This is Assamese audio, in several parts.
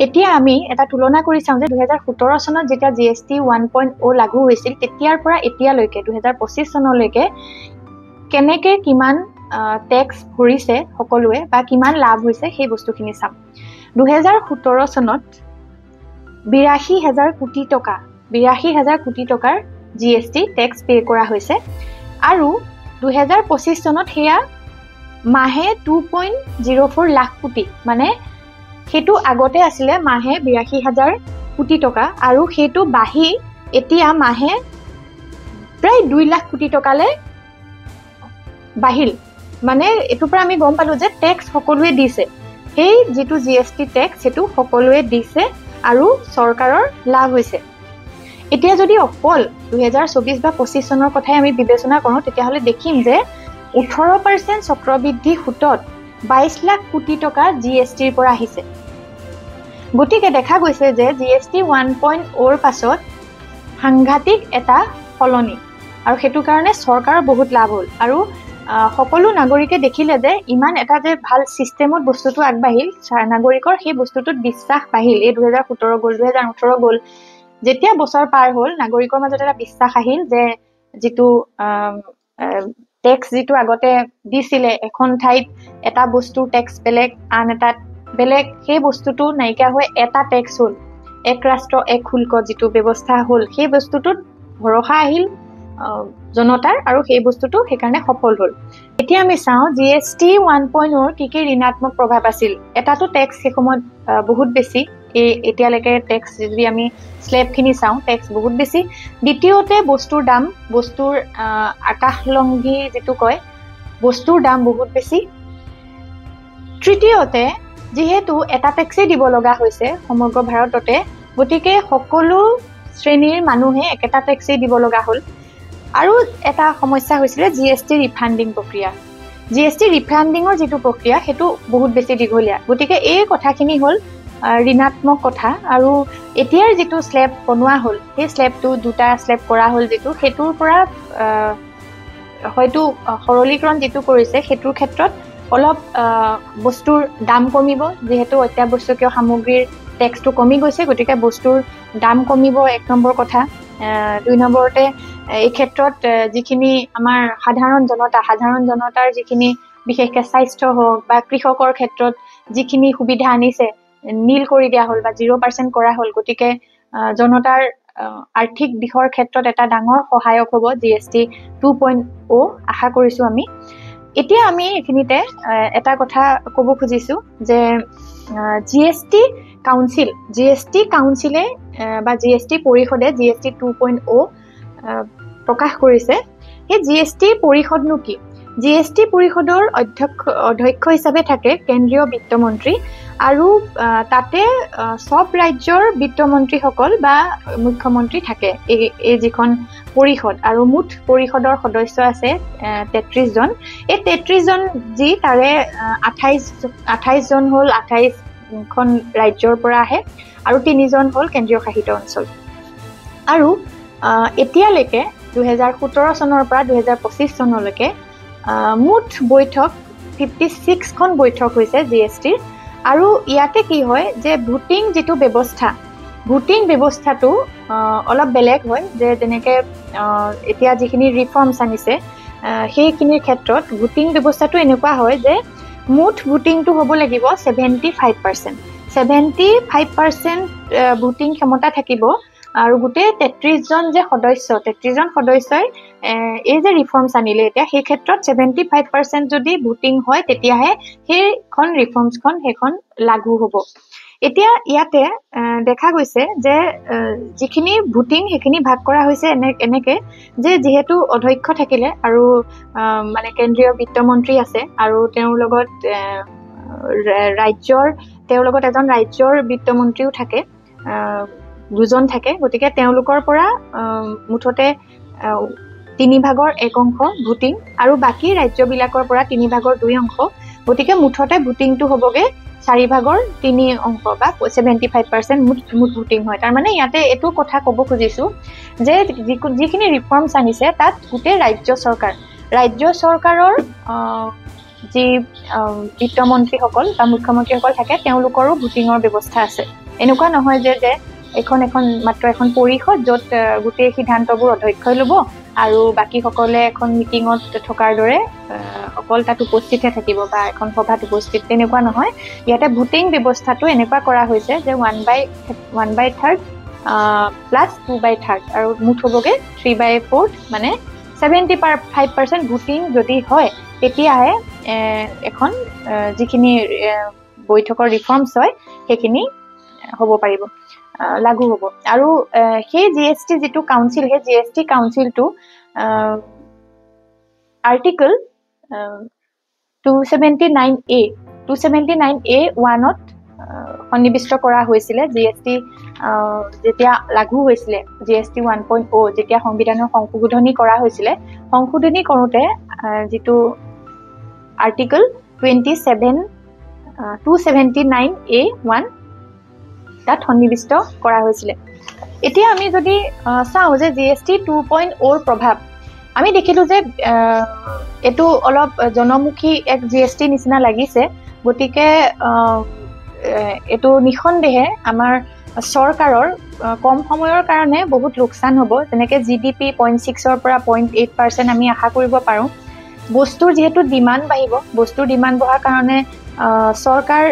এতিয়া আমি এটা তুলনা কৰি চাওঁ যে 2017 চনত যেতিয়া GST 1.0 লাগু হৈছিল, তেতিয়াৰ পৰা এতিয়ালৈকে 2025 চনলৈকে কেনেকে কিমান টেক্স ভৰিছে সকলোৱে বা কিমান লাভ হৈছে, সেই বস্তুখিনি চাম। 2017 চনত 82 হাজাৰ কোটি টকা, 82 হাজাৰ কোটি টকাৰ GST tax pay কৰা হৈছে আৰু 2025 চনত সেয়া মাহে 2.04 লাখ কোটি। মানে সেইটো আগতে আছিলে মাহে 82 হাজাৰ কোটি টকা আৰু সেইটো বাঢ়ি এতিয়া মাহে প্ৰায় 2 লাখ কোটি টকালৈ বাঢ়িল। মানে এইটোৰ পৰা আমি গম পালো যে টেক্স সকলোৱে দিছে, সেই যিটো GST tax সেইটো সকলোৱে দিছে আৰু চৰকাৰৰ লাভ হৈছে। এতিয়া যদি অকল 2024 বা 25 চনৰ কথাই আমি বিবেচনা কৰোঁ, তেতিয়াহ'লে দেখিম যে 18% চক্ৰবৃদ্ধি সুতত 22 লাখ কোটি টকা GSTৰ পৰা আহিছে। গতিকে দেখা গৈছে যে GST 1.0ৰ পাছত সাংঘাতিক এটা সলনি আৰু সেইটো কাৰণে চৰকাৰৰ বহুত লাভ হ'ল আৰু সকলো নাগৰিকে দেখিলে যে ইমান এটা যে ভাল ছিষ্টেমত বস্তুটো আগবাঢ়িল, নাগৰিকৰ সেই বস্তুটোত বিশ্বাস বাঢ়িল। এই 2017 গ'ল, 2018 গ'ল, যেতিয়া বছৰ পাৰ হ'ল, নাগৰিকৰ মাজত এটা বিশ্বাস আহিল যে যিটো টেক্স যিটো আগতে দিছিলে, এখন ঠাইত এটা বস্তুৰ টেক্স বেলেগ, আন এটাত বেলেগ, সেই বস্তুটো নাইকিয়া হৈ এটা টেক্স হ'ল, এক ৰাষ্ট্ৰ এক শুল্ক যিটো ব্যৱস্থা হ'ল, সেই বস্তুটোত ভৰসা আহিল জনতাৰ আৰু সেই বস্তুটো সেইকাৰণে সফল হ'ল। এতিয়া আমি চাওঁ GST 1.0ৰ কি কি ঋণাত্মক প্ৰভাৱ আছিল। এটাতো টেক্স সেই সময়ত বহুত বেছি, এই এতিয়ালৈকে টেক্স যদি আমি স্লেবখিনি চাওঁ, টেক্স বহুত বেছি। দ্বিতীয়তে বস্তুৰ দাম, বস্তুৰ আকাশলংঘী যিটো কয়, বস্তুৰ দাম বহুত বেছি। তৃতীয়তে যিহেতু এটা টেক্সেই দিব লগা হৈছে সমগ্ৰ ভাৰততে, গতিকে সকলো শ্ৰেণীৰ মানুহে একেটা টেক্সেই দিব লগা হ'ল। আৰু এটা সমস্যা হৈছিলে GST refunding প্ৰক্ৰিয়া। GST ৰিফাণ্ডিঙৰ যিটো প্ৰক্ৰিয়া, সেইটো বহুত বেছি দীঘলীয়া। গতিকে এই কথাখিনি হ'ল ঋণাত্মক কথা। আৰু এতিয়াৰ যিটো স্লেব বনোৱা হ'ল, সেই স্লেবটো দুটা স্লেব কৰা হ'ল যিটো, সেইটোৰ পৰা হয়তো সৰলীকৰণ যিটো কৰিছে, সেইটোৰ ক্ষেত্ৰত অলপ বস্তুৰ দাম কমিব। যিহেতু অত্যাৱশ্যকীয় সামগ্ৰীৰ টেক্সটো কমি গৈছে, গতিকে বস্তুৰ দাম কমিব, এক নম্বৰ কথা। দুই নম্বৰতে এই ক্ষেত্ৰত যিখিনি আমাৰ সাধাৰণ জনতা, সাধাৰণ জনতাৰ যিখিনি বিশেষকৈ স্বাস্থ্য হওক বা কৃষকৰ ক্ষেত্ৰত যিখিনি সুবিধা আনিছে, নীল কৰি দিয়া হ'ল বা 0% কৰা হ'ল, গতিকে জনতাৰ আৰ্থিক দিশৰ ক্ষেত্ৰত এটা ডাঙৰ সহায়ক হ'ব GST 2.0, আশা কৰিছোঁ আমি। এতিয়া আমি এইখিনিতে এটা কথা ক'ব খুজিছোঁ যে GST council, GST কাউন্সিলে বা GST পৰিষদে GST 2.0 প্ৰকাশ কৰিছে। সেই GST পৰিষদনো কি? GST পৰিষদৰ অধ্যক্ষ হিচাপে থাকে কেন্দ্ৰীয় বিত্তমন্ত্ৰী আৰু তাতে চব ৰাজ্যৰ বিত্তমন্ত্ৰীসকল বা মুখ্যমন্ত্ৰী থাকে এই যিখন পৰিষদ। আৰু মুঠ পৰিষদৰ সদস্য আছে 33জন। এই 33জন যি, তাৰে 28জন হ'ল 28খন ৰাজ্যৰ পৰা আহে আৰু তিনিজন হ'ল কেন্দ্ৰীয় শাসিত অঞ্চল। আৰু এতিয়ালৈকে 2017 চনৰ পৰা 2025 চনলৈকে মুঠ বৈঠক 56খন বৈঠক হৈছে GSTৰ। আৰু ইয়াতে কি হয় যে ভোটিং যিটো ব্যৱস্থা, ভোটিং ব্যৱস্থাটো অলপ বেলেগ হয় যে যেনেকৈ এতিয়া যিখিনি ৰিফৰ্মছ আনিছে, সেইখিনিৰ ক্ষেত্ৰত ভোটিং ব্যৱস্থাটো এনেকুৱা হয় যে মুঠ ভোটিংটো হ'ব লাগিব 75%, 75% voting ক্ষমতা থাকিব। আৰু গোটেই 33জন যে সদস্য, 33জন সদস্যই এই যে ৰিফৰ্মছ আনিলে এতিয়া, সেই ক্ষেত্ৰত 75% যদি ভোটিং হয়, তেতিয়াহে সেইখন ৰিফৰ্মছখন সেইখন লাগু হ'ব। এতিয়া ইয়াতে দেখা গৈছে যে যিখিনি ভোটিং, সেইখিনি ভাগ কৰা হৈছে এনেকে যে যিহেতু অধ্যক্ষ থাকিলে আৰু মানে কেন্দ্ৰীয় বিত্তমন্ত্ৰী আছে আৰু তেওঁৰ লগত ৰাজ্যৰ, তেওঁৰ লগত এজন ৰাজ্যৰ বিত্তমন্ত্ৰীও থাকে, দুজন থাকে। গতিকে তেওঁলোকৰ পৰা মুঠতে তিনি ভাগৰ এক অংশ ভোটিং আৰু বাকী ৰাজ্যবিলাকৰ পৰা তিনি ভাগৰ দুই অংশ। গতিকে মুঠতে ভোটিংটো হ'বগৈ চাৰি ভাগৰ তিনি অংশ বা 75% মুঠ ভোটিং হয়। তাৰমানে ইয়াতে এইটো কথা ক'ব খুজিছোঁ যে যিখিনি ৰিফৰ্মছ আনিছে, তাত গোটেই ৰাজ্য চৰকাৰৰ যি বিত্তমন্ত্ৰীসকল বা মুখ্যমন্ত্ৰীসকল থাকে তেওঁলোকৰো ভোটিঙৰ ব্যৱস্থা আছে। এনেকুৱা নহয় যে এখন এখন মাত্ৰ এখন পৰিষদ য'ত গোটেই সিদ্ধান্তবোৰ অধ্যক্ষই ল'ব আৰু বাকীসকলে এখন মিটিঙত থকাৰ দৰে অকল তাত উপস্থিতহে থাকিব বা এখন সভাত উপস্থিত, তেনেকুৱা নহয়। ইয়াতে ভোটিং ব্যৱস্থাটো এনেকুৱা কৰা হৈছে যে 1/1/3 প্লাছ 2/3 আৰু মুঠ হ'বগৈ 3/4, মানে 75% ভোটিং যদি হয় তেতিয়াহে এখন যিখিনি বৈঠকৰ ৰিফৰ্মছ হয় সেইখিনি হ'ব পাৰিব, লাগু হ'ব। আৰু সেই জি এছ টি যিটো কাউন্সিল, সেই জি এছ টি কাউন্সিলটো আৰ্টিকল 279A 1ত সন্নিৱিষ্ট কৰা হৈছিলে। জি এছ টি যেতিয়া লাগু হৈছিলে, GST 1.0 যেতিয়া সংবিধানৰ সংশোধনী কৰা হৈছিলে, সংশোধনী কৰোঁতে যিটো আৰ্টিকল 279A 1 তাত সন্নিৱিষ্ট কৰা হৈছিলে। এতিয়া আমি যদি চাওঁ যে GST 2.0ৰ প্ৰভাৱ, আমি দেখিলোঁ যে এইটো অলপ জনমুখী এক জি এছ টি নিচিনা লাগিছে। গতিকে এইটো নিঃসন্দেহে আমাৰ চৰকাৰৰ কম সময়ৰ কাৰণে বহুত লোকচান হ'ব। যেনেকৈ GDP 0.6ৰ পৰা 0.8% আমি আশা কৰিব পাৰোঁ। বস্তুৰ যিহেতু ডিমাণ্ড বাঢ়িব, বস্তুৰ ডিমাণ্ড বঢ়াৰ কাৰণে চৰকাৰ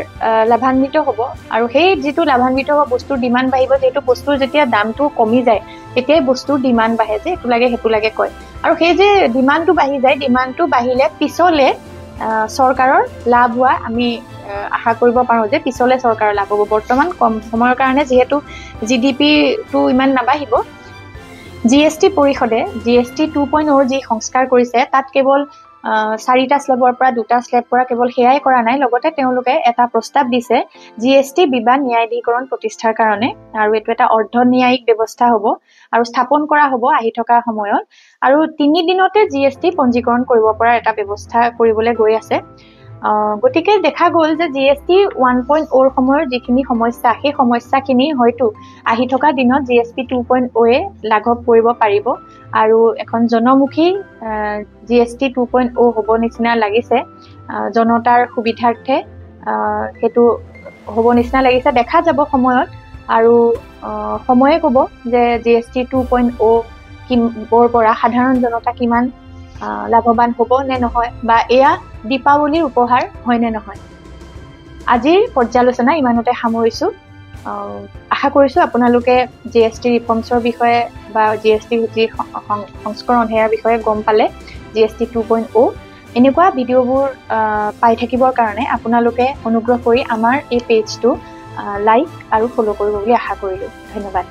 লাভান্বিত হ'ব। আৰু সেই যিটো লাভান্বিত হ'ব, বস্তুৰ ডিমাণ্ড বাঢ়িব, যিহেতু বস্তুৰ যেতিয়া দামটো কমি যায় তেতিয়াই বস্তুৰ ডিমাণ্ড বাঢ়ে, যে এইটো লাগে সেইটো লাগে কয়। আৰু সেই যে ডিমাণ্ডটো বাঢ়ি যায়, ডিমাণ্ডটো বাঢ়িলে পিছলে চৰকাৰৰ লাভ হোৱা আমি আশা কৰিব পাৰোঁ যে পিছলে চৰকাৰৰ লাভ হ'ব। বৰ্তমান কম সময়ৰ কাৰণে যিহেতু GDPটো ইমান নাবাঢ়িব। জি এছ টি পৰিষদে GST 2.0ৰ যি সংস্কাৰ কৰিছে তাত কেৱল 4টা শ্লেবৰ পৰা 2টা শ্লেব পৰা কেৱল সেয়াই কৰা নাই, লগতে তেওঁলোকে এটা প্ৰস্তাৱ দিছে জি এছ টি বিবাদ ন্যায়াধীকৰণ প্ৰতিষ্ঠাৰ কাৰণে। আৰু এইটো এটা অৰ্ধ ন্যায়িক ব্যৱস্থা হ'ব আৰু স্থাপন কৰা হ'ব আহি থকা সময়ত। আৰু 3 দিনতে জি এছ টি পঞ্জীকৰণ কৰিব পৰা এটা ব্যৱস্থা কৰিবলৈ গৈ আছে। গতিকে দেখা গ'ল যে GST 1.0ৰ সময়ৰ যিখিনি সমস্যা, সেই সমস্যাখিনি হয়তো আহি থকা দিনত GST 2.0য়ে লাঘৱ কৰিব পাৰিব আৰু এখন জনমুখী GST 2.0 হ'ব নিচিনা লাগিছে। জনতাৰ সুবিধাৰ্থে সেইটো হ'ব নিচিনা লাগিছে। দেখা যাব সময়ত আৰু সময়ে ক'ব যে GST 2.0ৰ পৰা সাধাৰণ জনতা কিমান লাভৱান হ'ব নে নহয়, বা এয়া দীপাৱলীৰ উপহাৰ হয় নে নহয়। আজিৰ পৰ্যালোচনা ইমানতে সামৰিছোঁ। আশা কৰিছোঁ আপোনালোকে জি এছ টি ৰিফৰ্মছৰ বিষয়ে বা জি এছ টি যি সংস্কৰণ সেয়াৰ বিষয়ে গম পালে, GST 2.0। এনেকুৱা ভিডিঅ'বোৰ পাই থাকিবৰ কাৰণে আপোনালোকে অনুগ্ৰহ কৰি আমাৰ এই পেজটো লাইক আৰু ফ'ল' কৰিব বুলি আশা কৰিলোঁ। ধন্যবাদ।